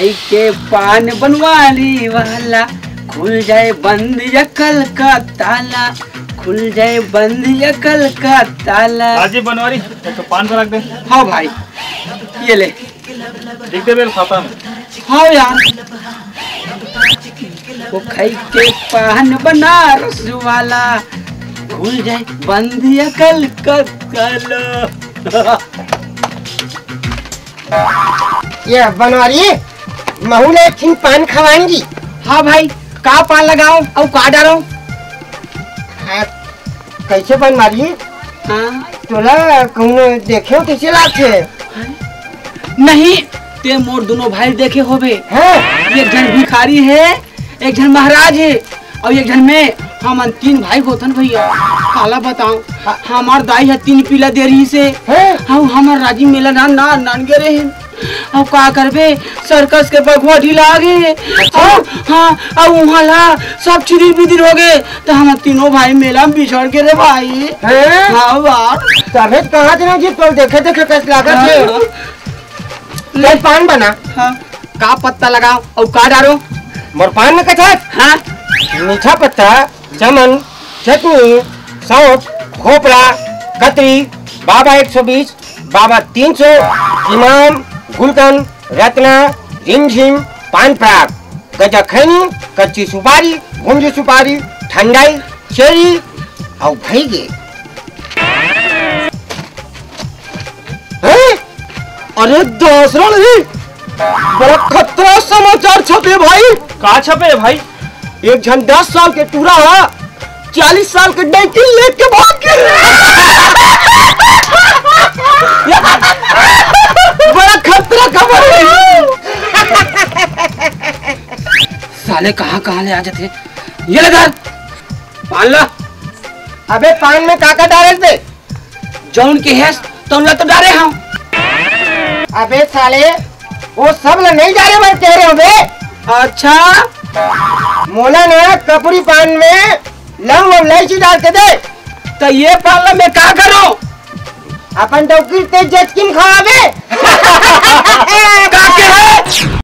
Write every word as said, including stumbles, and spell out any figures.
के पान बनवारी वाला, खुल जाए बंद अकल का ताला, खुल जाए बंद अकल का ताला। राजीव बनवारी, एक तो पान को रख दे। हाँ भाई, ये ले। लिख दे बेल खाता में। हाँ यार। वो खाई के पान बनारस वाला, खुल जाए बंद अकल का ताला। ये बनवारी, महू ले एक ठिन पान खवाएंगी। हाँ भाई, का पान लगाओ अउ का डालो? हाँ, कैसे बनवारी? हाँ। तोला कहूँ देखे हो, कैसे लागथे? नहीं, ते मोर दोनों भाई देखे होबे। हाँ। एक झन भिखारी है, एक झन महाराज है, अउ एक झन मैं। हमन तीन भाई होथन भैया। काला बताओ, हाँ। हमार दाई ह तीन पीला दे रही से। हैं? हम हमार राजी मेला नान नान नान गे रहे। अब का करबे, सर्कस के बघवा ढीला आ गे। अच्छा। हाँ, हाँ, अब वहाँ ला सब छिदिर बिदिर हो गे, तो हम तीनों भाई मेला में बिछड़ गे रे भाई। हैं? हाँ बाप। तबे तो कहा थे ना जी, तो देखे देखे कस लागत है। हाँ। ले पान बना। हाँ। का पत्ता लगाओ अउ का डालो? मोर पान में कथस? हाँ। मीठा पत्ता, चमन, चटनी, सौंफ, खोपरा, कतरी, बाबा एक सौ बीस, बाबा तीन सौ, इमाम, गुलकंद, रत्ना, रिमझिम, पान पराग, गजा खैनी, कच्ची सुपारी, भूंजी सुपारी, ठंडाई, चेरी, अउ भई गे। हैं? अरे दसरा नहीं, बड़ा खतरा समाचार छपे भाई। का छपे भाई? एक झन दस साल के टूरा ह चालीस साल के डैकिन लेके भाग गे। बड़ा खतरा खबर है। साले कहाँ कहाँ ले आ जाते हैं। ये ले धर, पान ला। अबे पान में का का डालत बे? जौन के हेस, तौन ला तो डारे हंव। अबे साले, वो सब ला नहीं डारे बर कह रहे हो बे। अच्छा। मोला ना कपूरी पान में लौंग और इलायची डाल के दे। तो ये पान ला मैं का करूं? अपन डौकी तेज जचकिन खवाबे। का के है?